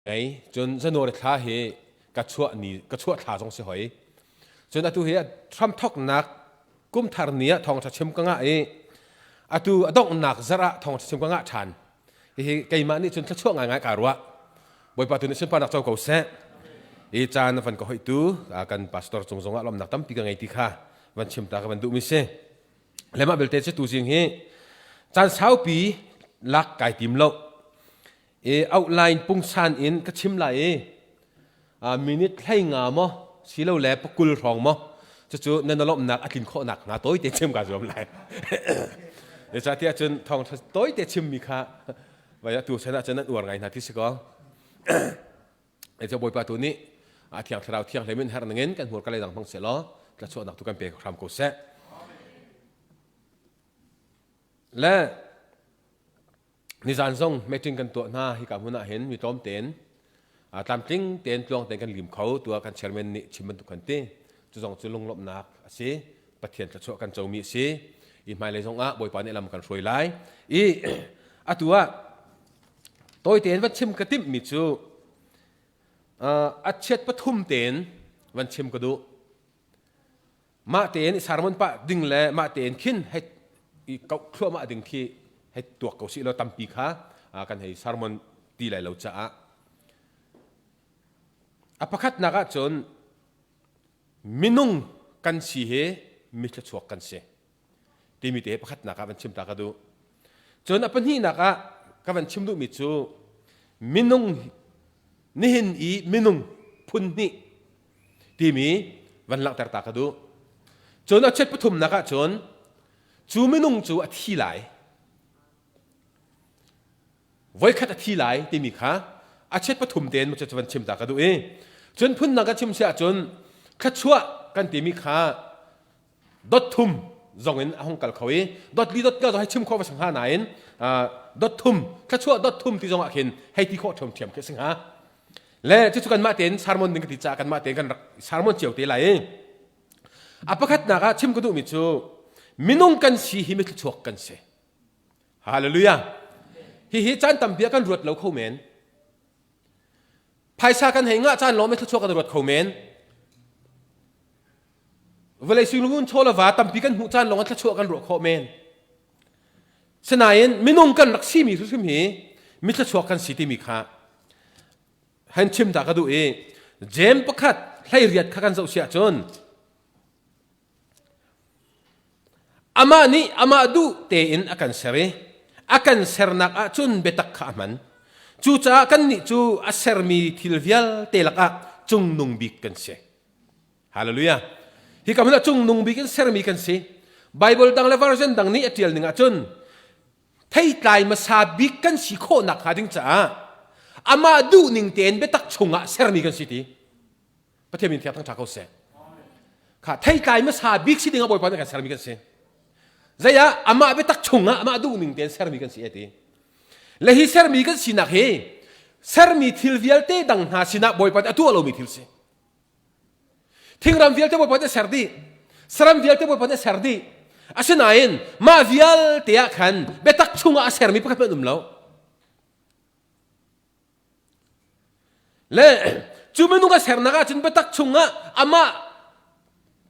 Ei, cun January thla hi ka chuah ni ka chuah thla zong si hoi. Cun atu hi hramthoknak kum thar ni ah thawngṭha chim ka ngah i atu a donghnak zarh ah thawngṭha chim ka ngah ṭhan. Hihi keimah nih cun thluachuah ngaingai kaa ruah. Bawipa tu nih sunparnak co ko seh. I caan van ka hoihtu kan pastor cung zongah lawmnak tampi ka ngei ti kha van chim ta ka van duhmi si. Le mah belte cu tuzing hi caan saupi lak kai tim lo. I outline pungsan in ka chim lai i minute hlei nga maw silole pakul hrawng maw cucu nan lawmhnak a tlin khawhnak hnga tawite chim kaa zuam lai. Zeicahtiah cun thawngṭha tawite chimmi kha vai atu chan ah cun nan uar ngai hna ti si kaw. Cu Bawipa tu nih a Thiang Thlarau thianghlim in herh ningin kan hmurka lei dang hmang seh law tlachuahnak tu kan pe hram ko seh. Le Nizan zong meeting kan tuah hna hika hmun ah hin mi tlawm tein tlamtling tein tluang tein kan lim kho tuah kan chairman nih chim bantuk kan ti. Cu zong cu lunglawmhnak a si. Pathian thluachuah kan comi a si. I hmailei zong ah Bawipa nih lam kan hruai lai. I atu ah tawi tein van chim ka timhmi cu a chiat pathum tein van chim ka duh. Mah tein i sermon pah ding le mah tein khin hei i kauh thluahmah ding khi hei tuak ko sih law tampi kha kan hei sermon ti lai lo caah. A pakhatnak ahcun minung kan si hi mi thluachuak kan si timi te pakhatnak ah van chim ta ka duh. Cun a pahnihnak ah ka van chim duhmi cu minung nihin i minung phun hnih timi van langhter ta ka duh. Cun a chet pathumnak ah cun cu minung cu a thi lai. Voikhat a thi lai timi kha a chet pathum tein cu van chim ta ka duh i cun phunnak kan chim si ahcun thluachuah kan timi kha dot thum zong in a hung kal kho i dot li dot nga zong hei chim khawh va si hnga nain dot thum thluachuah dot thum ti zong ah khin hei ti khawh ṭhiamṭhiam khi a si hnga. Le cucu kanmah tein sermon ding ka ti caah kanmah tein kan rak sermon cio te lai i a pakhatnak ah chim ka duhmi cu minung kan si hi mithluachuak kan si. Hallelujah. Hihi caan tampi ah kan ruat lo kho men. Phaisa kan hei ngah caan lawng mithluachuak kan ruat kho men. Vawlei sui chaw le va tampi kan hmuh caan lawng ah thluachuah kan ruah khawh men. Sinain minung kan rak simi hrimhrim hi mithluachuak kan si timi kha han chim ta ka duh i Jeim pakhat hleiriat kha kan zoh si ahcun amah nih amah duh tein a kan ser i a kan sernak ahcun biatak kha a hman. Cucaah kannih cu a sermi thil vialte lakah cungnung bik kan si. Hallelujah. Hi ka hmun ah cungnung bik in sermi kan si. Bible dang le version dang nih a tial ning ahcun theitlai hmasa bik kan si khawhnak hnga ding caah amah duh ning tein biatak chungah sermi kan si ti. Pathian min thiang thangṭha ko seh. Kha theitlai hmasa bik si ding ah Bawipa nih kan sermi kan si. Zei ah amah biatak chungah amah duh ning tein sermi kan si e ti. Le hi sermi kan sinak hi sermi thil vialte dang hna sinah Bawipa nih a tuah lomi thil si. Thingram vialte Bawipa nih a ser dih. Saram vialte Bawipa nih a ser dih. Asinain mah vialte ah khan biatak chungah a sermi pakhat hmanh um lo. Le cu minung a sernak ahcun biatak chungah amah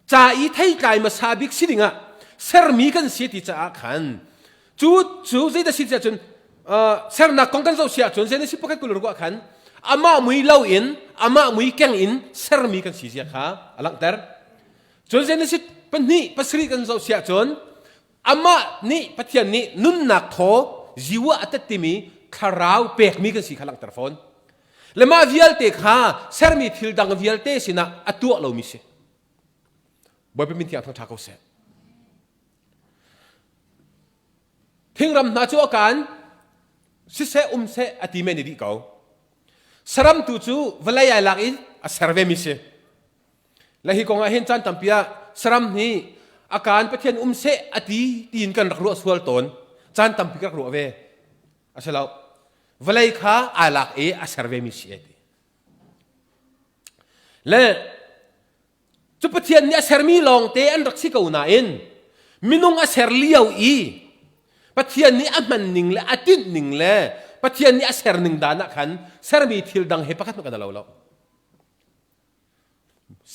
ca i theitlai hmasa bik si dingah sermi kan si ti caah khan cu cu zeidah si ti ahcun sernak kong kan zoh si ahcun Genesis pakhat kul ruah khan amah mui lo in amah mui keng in sermi kan si zia kha a langhter. Cun Genesis pahnih pasarih kan zoh si ahcun amah nih Pathian nih nunnak thaw ziwa a tet timi thlarau pekmi kan si kha langhter fawn. Le mah vialte kha sermi thil dang vialte sinah a tuah lomi si. Bawipa min thiang thangṭha ko seh. Thingram hna cu a kaan siseh um seh a ti men i dih ko. Saram tu cu vawlei ai lak i a ser ve mi si. Le hi kong ah hin caan tampi ah saram hi a kaan Pathian um seh a ti tiin kan rak ruah sual tawn. Caan tampi ka rak ruah ve. A si lo. Vawlei kha ai lak i a ser ve mi si a ti. Le Cu Pathian nih a sermi lawngte an rak si ko nain minung a ser lio i Pathian nih a hman ning le a tinh ning le Pathian nih a ser ning dan ah khan sermi thil dang he pakhat hmanh kan lo lo.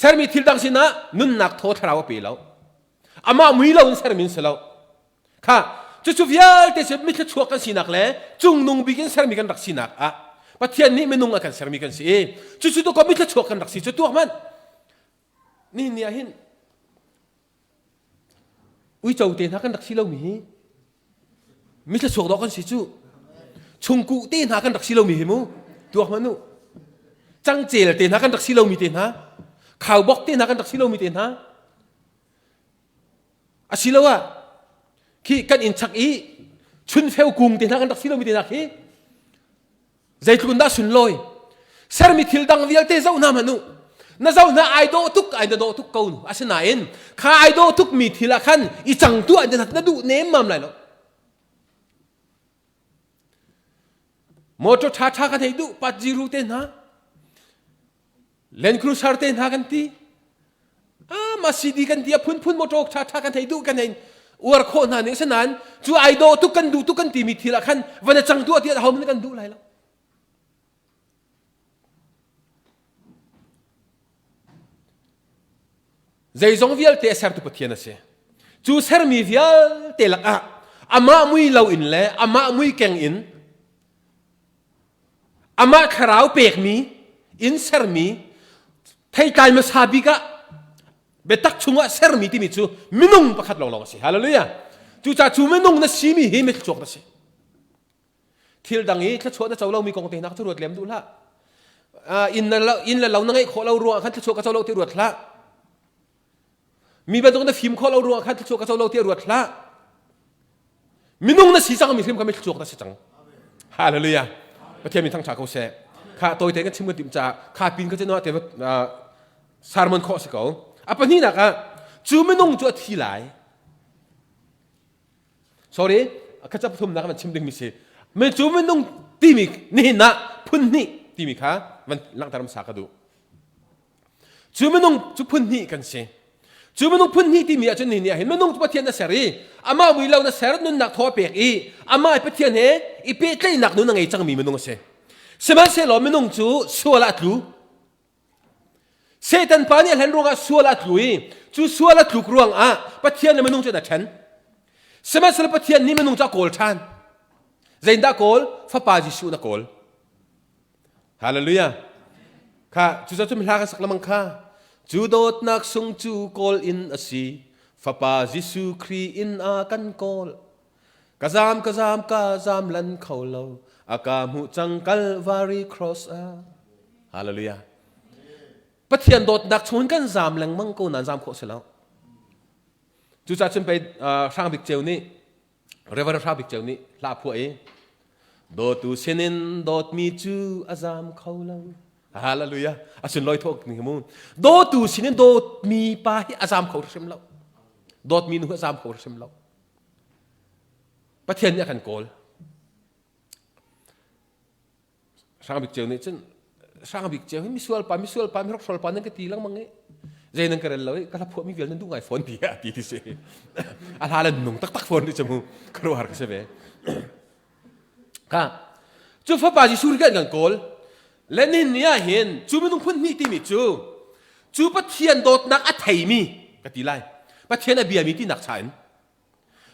Sermi thil dang sinah nunnak thaw thlarau a pe lo. Amah mui lo in sermi an si lo. Kha cucu vialte cu mithluachuak kan sinak le cungnung bik in sermi kan rak sinak ah Pathian nih minung a kan sermi kan si i cucu tu ko mithluachuak kan rak si cu tuak hmanh. Nihin ni ah hin uico te hna kan rak si lomi hi mithluachuak dawh kan si cu chungkuh te hna kan rak si lomi hi mu tuak hmanh u cangcel te hna kan rak si lomi te hna khaubok te hna kan rak si lomi te hna asiloah khi kan inn chak i chunfeu kung te hna kan rak si lomi te hna khi Zeitluk in dah sunlawi. Sermi thil dang vialte zoh hna hmanh u. Na zoh hna ai dawh tuk ai na dawh tuk ko nu. Asinain kha ai dawh tuk mi thil ah khan i cang tuah na duh nemmam lai lo. Motor ṭha ṭha kan hei duh pat ziru te hna. Land Cruiser te hna kan ti. Ah, ma CD kan ti a phunphun motor ṭha ṭha kan hei duh kan hei uar khawh hna ning asinain cu ai dawh tuk kan duh tuk kan timi thil ah khan van a cang tuah ti ah ho kan duh lai lo. Zeizong vialte a sertu Pathian a si. Cu sermi vialte lakah amah mui lo in le amah mui keng in Amah thlarau pekmi in sermi theitlai hmasa bik ah biatak chungah sermi timi cu minung pakhat lawnglawng a si. Hallelujah. Cucaah cu minung na simi hi mithluachuak na si. Thil dang i thluachuah na co lomi kong te hna kha cu ruat lem duh hlah. Inn le lo na ngeih khawh lo ruangah khan thluachuah ka co lo ti ruat hlah. Mi bantuk na fim khawh lo ruangah khan thluachuah ka co lo ti ruat hlah. Minung na si cang mi hrim kha mi thluachuak na si cang. Hallelujah. Pathian min thangṭha ko seh. Kha tawite kan chim kan timh caah kha pin ka cinu te sermon khawh si ko. A pahnihnak ah cu minung cu a thi lai. Sorry, ka cap thumnak van chim ding mi si. Mi cu minung timi nihin ah phun hnih timi kha van langhter hmasa ka duh. Cu minung cu phun hnih kan si. Cu minung phun hnih timi ahcun ni ni ahhin minung cu Pathian a ser i amah mui lo na ser nunnak thaw a pek i amah i Pathian he i pehtlaihnak nun a ngei cangmi minung a si. Sihmanhsehlaw minung cu sual ah a tlu. Satan pa nih a hlen ruangah sual ah a tlu i cu sual a tluk ruangah Pathian le minung cu an a ṭhen. Sihmanhsehlaw Pathian nih minung cu a kawl ṭhan. Zeindah kawl? Fapa Jesuh na kawl. Hallelujah. Kha cucaah cun hla kan sak lamang kha cu dawtnak sung cu kawl in a si fapa Jesuh Khrih in a kan kawl ka zam ka zam ka zam lan kho lo a ka hmuh cang Calvary cross ah Hallelujah Pathian dawtnak chung kan zam lengmang ko nan zam khawh si lo cucaah cun pei Hrang Bik Ceu nih Reverend Hrang Bik Ceu nih hla phuah i dawtu sinin dawtmi cu a zam kho lo. Hallelujah. A sunlawi thawk ning mu. Dawtu sinin dawtmi pa hi a zam kho hrim lo. Dawtmi nu hi a zam kho hrim lo. Pathian nih a kan kawl. Hrang Bik Ceu nih cun Hrang Bik Ceu hi misual pa misual pa mihrokhrol pa nan ka ti lengmang i zei nan ka rel lo i ka hla phuahmi vial nan duh ngai fawn ti a ti ti si a hla le nung taktak fawn ti cu khuaruahhar ka si ve ka cu fapa Jesuh kan kan kawl le nihin ni ah hin cu minung phun hnih timi cu cu Pathian dawtnak a theimi ka ti lai Pathian a biami tinak cha in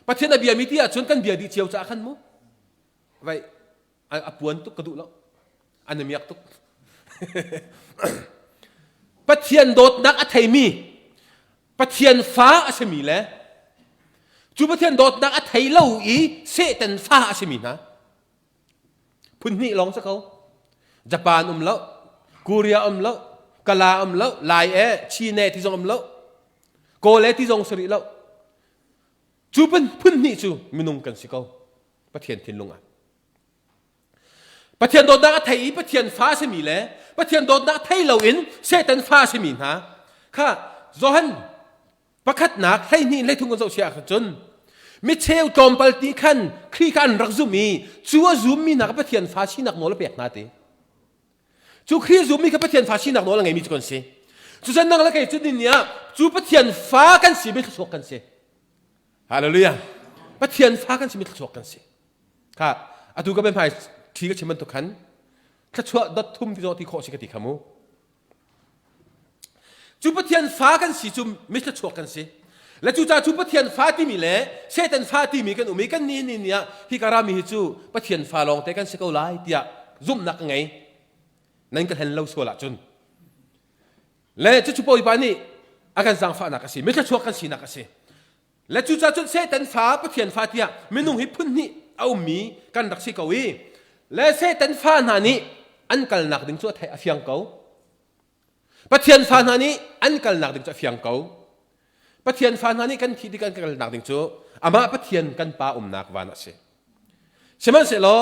Pathian a biami ti ahcun kan bia dih cio caah khan mu vai a puan tuk ka duh lo an i miak tuk Pathian dawtnak a theimi Pathian fa a simi le cu Pathian dawtnak a thei lo i Satan fa a simi hna phun hnih lawng si ko Japan um lo Korea um lo Kala um lo Lai e Chin e ti zong um lo Kawl e ti zong si rih lo cu phun hnih cu minung kan si ko Pathian thinlung ah. Pathian dawtnak a thei i Pathian fa a simi le Pathian dawtnak thei loin Satan fa a simi hna kha Johan pakhatnak 12 hleithum kan zoh sia ahcun micheu tlawmpal ti khan Khrih kha an rak zumh i cu a zummi hna kha Pathian fa sinak nawl a pek hna ti. Cu Khrih zummi kha Pathian fa sinak nawl a ngeimi cu kan si. Cucan nang le kei cu ni ah cu Pathian fa kan si mi thluachuak kan si. Hallelujah. Pathian fa kan si mi thluachuak kan si. Kha atu ka hmai Ṭhi ka chim bantuk khan thluachuah dot thum ti zawh ti khawh si ka ti kha mu. Cu Pathian fa kan si cu mi thluachuak kan si. Le cucaah cu Pathian fa timi le Satan fa timi kan um i kan ni ni ni ah hi ka rami hi cu Pathian fa lawngte kan si ko lai tiah zumhnak ka ngei. Nan ka hlen lo sual ahcun. Le cucu Bawipa nih a kan zaangfahnak a si. Mi thluachuak kan sinak a si. Le cucaah cun Satan fa Pathian fa tiah minung hi phun hnih a ummi kan rak si ko i le Satan fa hna nih an kalnak ding cu a theih a fiang ko. Pathian fa hna nih an kalnak ding cu a fiang ko. Pathian fa hna nih kan thih tik an kalnak ding cu amah Pathian kan pa umnak van a si. Sihmanhsehlaw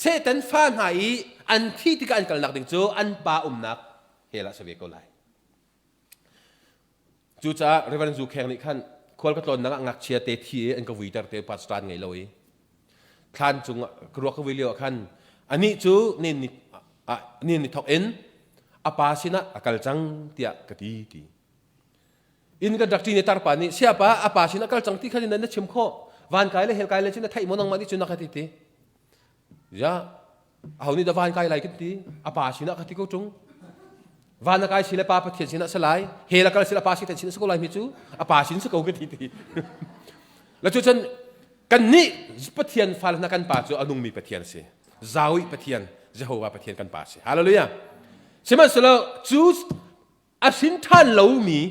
Satan fa hna i an thih tikah an kalnak ding cu an pa umnak hell ah si ve ko lai. Cucaah Reverend Zu Kheng nih khan khual ka tlawnnak ah ngakchia te thi i an ka vuiter te pastor an ngei lo i thlan cung ka ruak ka vui lio ah khan anih cu nin ni nin ni thok in a pa sinah a kal cang tiah ka ti ti. Inn kan rak ṭin i tarpa nih siapa a pa sinah kal cang ti khan in na chim khawh van kai le hell kai le cu na theih maw nangmah nih cun na ka ti ti. Ya aho nih dah van kai lai kan ti a pa sinah ka ti ko ṭung van a kai si le pa pathian sinah si lai hell a kal si le pa si tan sin si ko lai mi cu a pa sin si ko ka ti ti la cu cun kan nih pathian fale hna kan pa cu a nungmi pathian si zawi pathian Jehovah pathian kan pa si hallelujah sihmanhsehlaw cu a hrin ṭhan lomi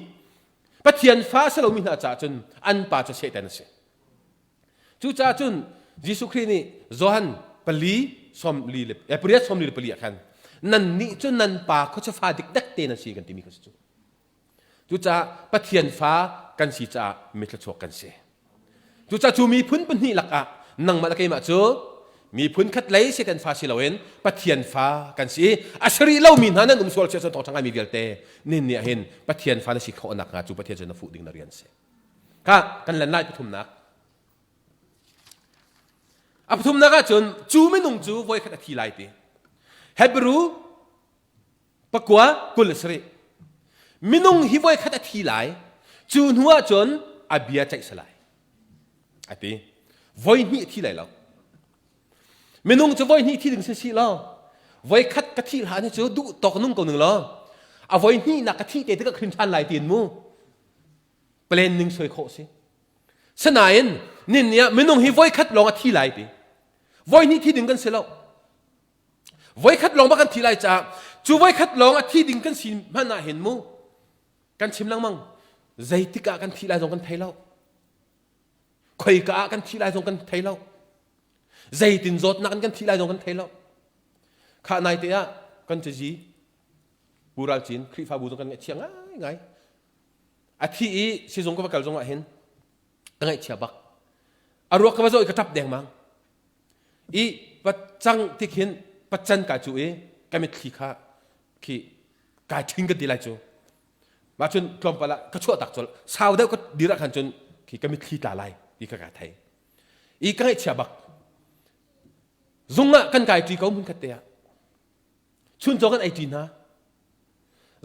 pathian fa a si lomi hna caah cun an pa cu Satan a si Cucaah cun Jesuh Khrih nih Johan pali sawm li le eh, pariat sawm li le pali ah khan nannih cu nan pa khuacha fa dikdek te nan si kan timi kha si cu. Cucaah Pathian fa kan si caah mi thluachuak kan si. Cucaah cu miphun pahnih lakah nangmah le keimah cu miphun khat lei Satan fa si loin Pathian fa kan si i a si rih lomi hna nan um sual sia cun thawngṭha ngaimi vialte nin nih ah hin Pathian fa na si khawh nakhnga cu Pathian cu na fuh ding na rian si. Kha kan len lai pathumnak. A pathumnak ahcun cu minung cu voikhat a thi lai ti. Hebrew pakua 27. Minung hi voikhat a thi lai. Cu hnu ahcun a bia ceih si lai. A ti. Voi hnih a thi lai lo. Minung cu voi hnih thi ding si si law voikhat ka thih hlan hi cu duh tawk nung ko ning law a voi hnihnak ka thih te tikah hrin ṭhan lai tiin mu plan ning soi khawh si sinain nin nih ah minung hi voikhat lawng a thi lai ti voi hnih thi ding kan si lo voikhat lawng ba kan thi lai caah cu voikhat lawng a thi ding kan si hmanh ah hin mu kan chim lengmang zeitik ah kan thi lai zong kan thei lo khoika ah kan thi lai zong kan thei lo zeitin zawtnak in kan thi lai zong kan thei lo kha nai te ah kan cazi Pu Ral Cin Khrihfabu zong kan ngaihchia ngaingai a thi i sizung ka va kal zong ah hin ka ngaihchia bak a ruak ka va zoh i ka ṭap dengmang i pacang tik hin pacan ka cu i ka mitthli kha khi kai ṭhing ka ti lai cu mah cun tlawmpal ah ka chuah tak col sau deuh ka dir ah khan cun khi ka mitthli tla lai ti kha ka thei i ka ngaihchia bak zung ah kan kai ṭi ko hmun khat te ah Chuncaw kan ei ṭi hna.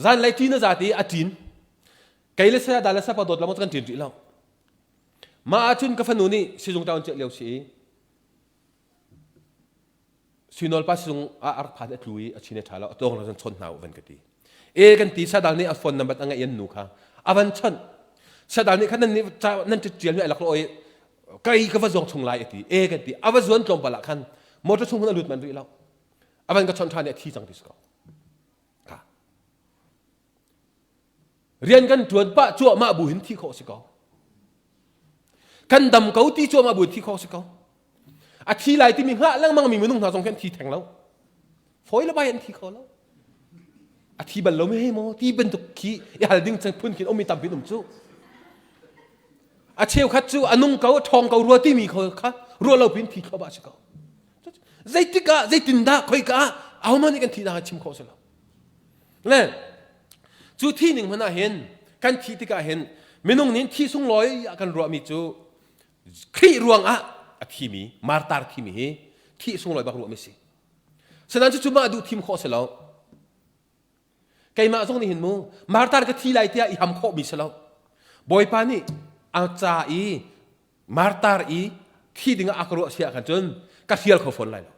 Zanlei ṭin a zat i a ṭin. Kei le saya da le sapa dawt lam kan ṭin rih lo. Mah ahcun ka fanu nih sizung town chiah lio si i Suinol pa sizung ah a rak phan a tlu i a chin a ṭha lo a tawng lo chawn hna u van ka ti. E kan ti sadal nih a phone number a ngeih an nu kha a van chawnh. Sadal nih khan nan nih nan ṭial mi a lak lo i kai ka va zuang chung lai a ti. E kan ti a va zuan tlawmpal ah khan motor chung hun a lut man rih lo. A van ka chawnh ṭhan i a thi cang ti si ko. Kha. Rian kan ṭuan pah cuahmah bu hin thi khawh si ko. Kan dam ko ti cuahmah bu hin thi khawh si ko. A thi lai timi hngah lengmang mi minung hna zong khi an thi theng lo. Fawi le bai an thi kho lo. A thi bal lo mi hei maw ti bantuk khi i hal ding phun khin um mi tampi um cu. A cheukhat cu a nung ko, a ṭhawng ko rua timi kha ruah lo pin thi thluahmah si ko. Zeitik ah zeitindah khoika ah ahohmanh nih kan thihnak chim khawh si lo. Le cu thi ning hmanh ah hin kan thih tikah hin minung nih thi sunglawi ah kan ruahmi cu Khrih ruangah a thimi martar thimi hi thih sunglawi bak ruahmi si. Sinain cucu mah duh thim khawh si lo. Keimah zong nih hin mu martar ka thi lai tiah i ham khawhmi si lo. Bawipa nih a ca i martar i thi dingah a ka ruah si ah khan cun ka hrial kho fawn lai lo.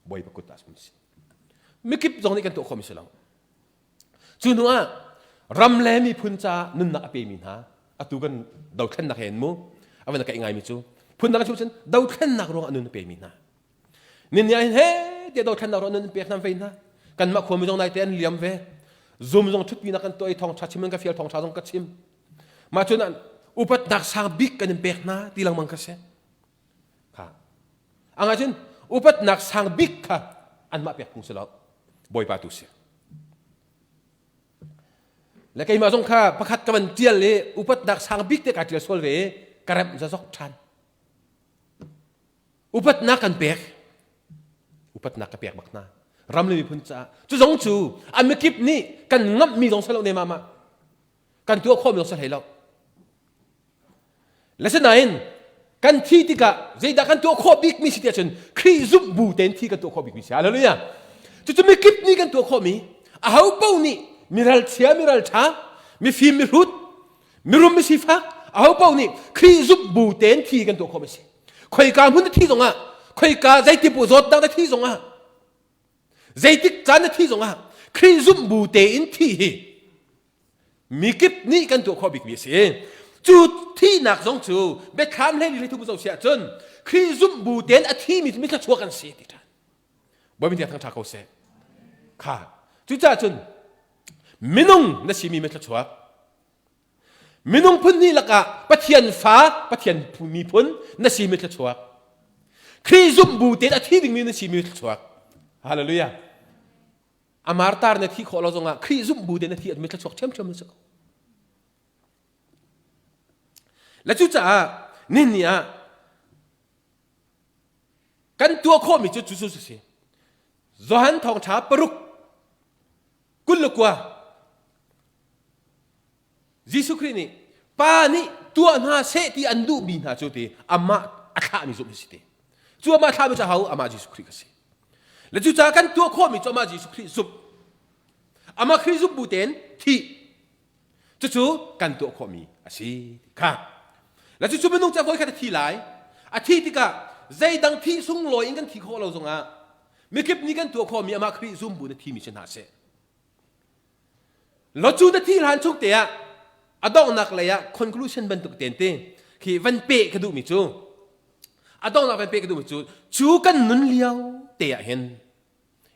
Bawipa kut ah si. Mikip zong nih kan tuah khawhmi si lo. Cu hnu ah ram le miphun caah nunnak a pemi hna atu kan dothlennak he in mu a van kaih ngaimi cu phundang cu cun dothlennak ruangah nun a pemi hna nin ni ahhin he tiah dothlennak ruangah nun pek hna ve hna kanmah khuami zong naite an liam ve zum zong ṭhutpinak kan tuah i thawngṭha chim in ka fial thawngṭha zong ka chim mah cun upatnak sang bik kan in pek hna ti lengmang ka si kha angah cun upatnak sang bik kha anmah pek phung si lo bawipa tu si le keimah zong kha pakhat ka van tial i upatnak sang bik te ka tial sual ve i ka remh zazok ṭhan upatnak kan pek upatnak ka pek bak hna ram le miphun caah cu zong cu a mikip nih kan ngamhmi zong si lo ne mama kan tuah khawhmi zong si hlei lo Asinain kan thi tikah zeidah kan tuah khawh bikmi si tiah cun Khrih zumh bu tein thi kan tuah khawh bikmi si. Hallelujah. Cucu mikip nih kan tuah khawhmi aho paoh nih miralchia miralṭha mifim mihrut mirum misifak aho paoh nih Khrih zumh bu tein thi kan tuah khawhmi si. Khoika hmun na thi zongah khoika zeitipu zawtnak na thi zongah zeitik caan na thi zongah Khrih zumh bu tein thi hi Mikip nih kan tuah khawh bikmi a si. Cu thihnak zong cu biathlam hlei hlei thum zo si ahcun Khrih zumh bu tein a thimi cu mithluachuak an si ti ṭhan. Bawi min thang ṭha ko seh. Kha. Cucaah cun minung na simi mithluachuak minung phun hnih lakah Pathian fa Pathian miphun na si mithluachuak Khrih zumh bu tein a thi dingmi na si mithluachuak Hallelujah A martar na thi khawh lo zongah Khrih zumh bu te na thi at mi thluachuak ṭhiamṭhiam na si ko. Le cucaah nihin ni ah kan tuah khawhmi cu cu cu si. Johan thawngṭha paruk 29 Jesuh Khrih nih Pa nih tuah hna seh ti an duhmi hna cu ti amah a thlahmi zumh si ti. Cu amah thlahmi cu aho? Amah Jesuh Khrih ka si. Le cucaah kan tuah khawhmi cu amah Jesuh Khrih zumh. Amah Khrih zumh bu tein thih. Cucu kan tuah khawhmi a si kha. Le cucu minung cu a voikhat a thi lai. A thi tikah zeidang thih sunglawi in kan thi khawh lo zongah mikip nih kan tuah khawhmi amah Khrih zum bu na thimi si hna seh. Lo cu na thi hlan chung te ah a donghnak lei ah conclusion bantuk ten te khi van pe ka duhmi cu a donghnak van pe ka duhmi cu cu kan nun lio te ah hin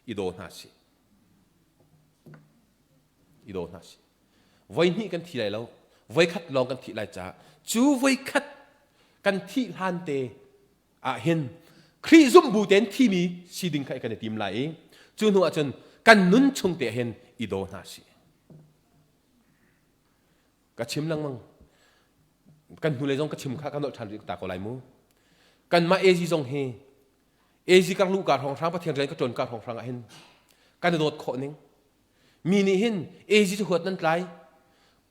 i daw hna si i daw hna si voi hnih kan thi lai lo voi khat lawng kan thih lai caah cu voi khat kan thih hlan te ah hin Khrih zumh bu tein thimi si ding kha kan i tim lai i cu hnu ah cun kan nun chung te hin i daw hna sih. Ka chim lengmang. Kan hnulei zong ka chim kha ka nolh ṭhan rih ta ko lai mu. Kanmah AG zong hi AG kar lu kar hrawng hrang Pathian rian ka ṭuan kar hrawng hrang ah hin kan i dawt khawh ning. Mi nih hin AG cu huat nan tlai.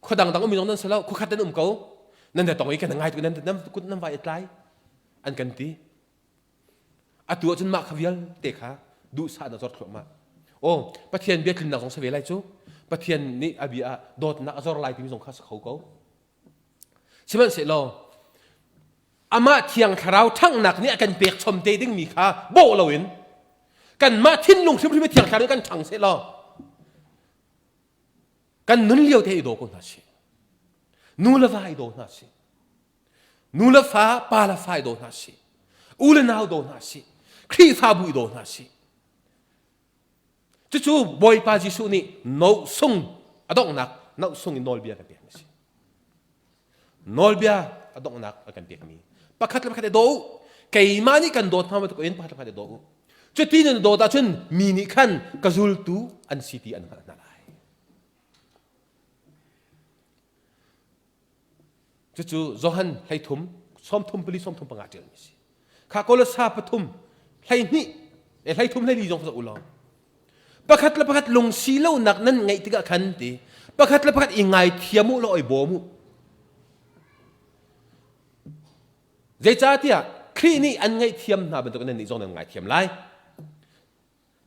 Khua dangdang ummi zong nan si lo. Khua khat nan um ko. Nan da tong i kan ngai tuk nan nan kut nan vai i tlai. An kan ti. Atu ahcun mah kha vialte kha duhsah na zor thluahmah. Aw, Pathian bia tlinnak zong si ve lai cu. Pathian nih a bia ah dawtnak a zor lai timi zong kha si kho ko. Sihmanhsehlaw amah thiang thlarau ṭhanghnak nih a kan pek chom te dingmi kha bawh loin kanmah thinlung hrimhrim i thiang thlarau nih kan ṭhang sehlaw kan nun lio te i daw ko hna sih. Nu le va i daw hna sih. Nu le fa, pa le fa i daw hna sih. U le nau daw hna sih. Khrihfabu i daw hna sih. Cucu Bawipa Jesuh nih no sung a donghnak no sung in nawlbia kan pekmi a si. Nawlbia a donghnak a kan pekmi. Pakhat le pakhat i daw u. Keimah nih kan dawt hna bantuk in pakhat le pakhat i daw u. Cuti nan dawt ahcun mi nih khan ka zultu an si ti an hngalh hna lai. Cucu Johan 13, 34 35 ṭialmi a si. Kha Kolosa pathum 12 e 13 14 zong zoh u law pakhat le pakhat lungsi lonak nan ngeih tikah khan ti pakhat le pakhat i ngaithiam u law oi bawm u. Zeicahtiah Khrih nih an ngaihthiam hna bantuk in nannih zong nan ngaithiam lai.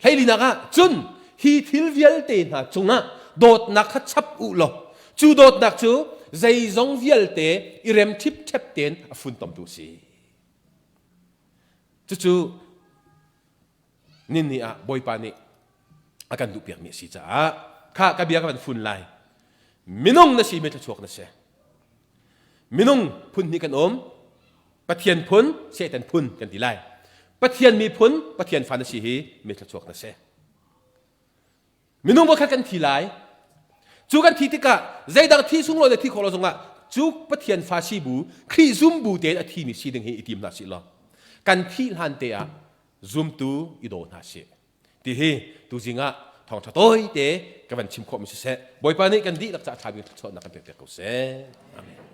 Hleilinak ah cun hi thil vialte hna cungah dawtnak kha chap u law cu dawtnak cu zeizong vialte i rem ṭhipṭhep tein a funtomtu a si. Cucu Ninni ah Bawipa nih a kan duhpiakmi a si caah kha ka bia ka van fun lai. Minung na si mi thluachuak na si. Minung phun hnih kan um. Pathian phun, Satan phun kan ti lai. Pathian miphun, Pathian fa na si hi mi thluachuak na si. Minung voikhat kan thi lai. Cu kan thi tikah zeidang thi sunglawi le thi khawh lo zongah cu Pathian fa si bu, Khrih zum bu tein a thimi si ding hi i tim hna sih law kan thih hlan te ah zumtu i daw hna sih. Ti hi tuzing ah thawngṭha tawi te ka van chim khawhmi siseh Bawipa nih kan dihlak caah ṭha bik thluachuahnak kan pek piak ko seh. Amen.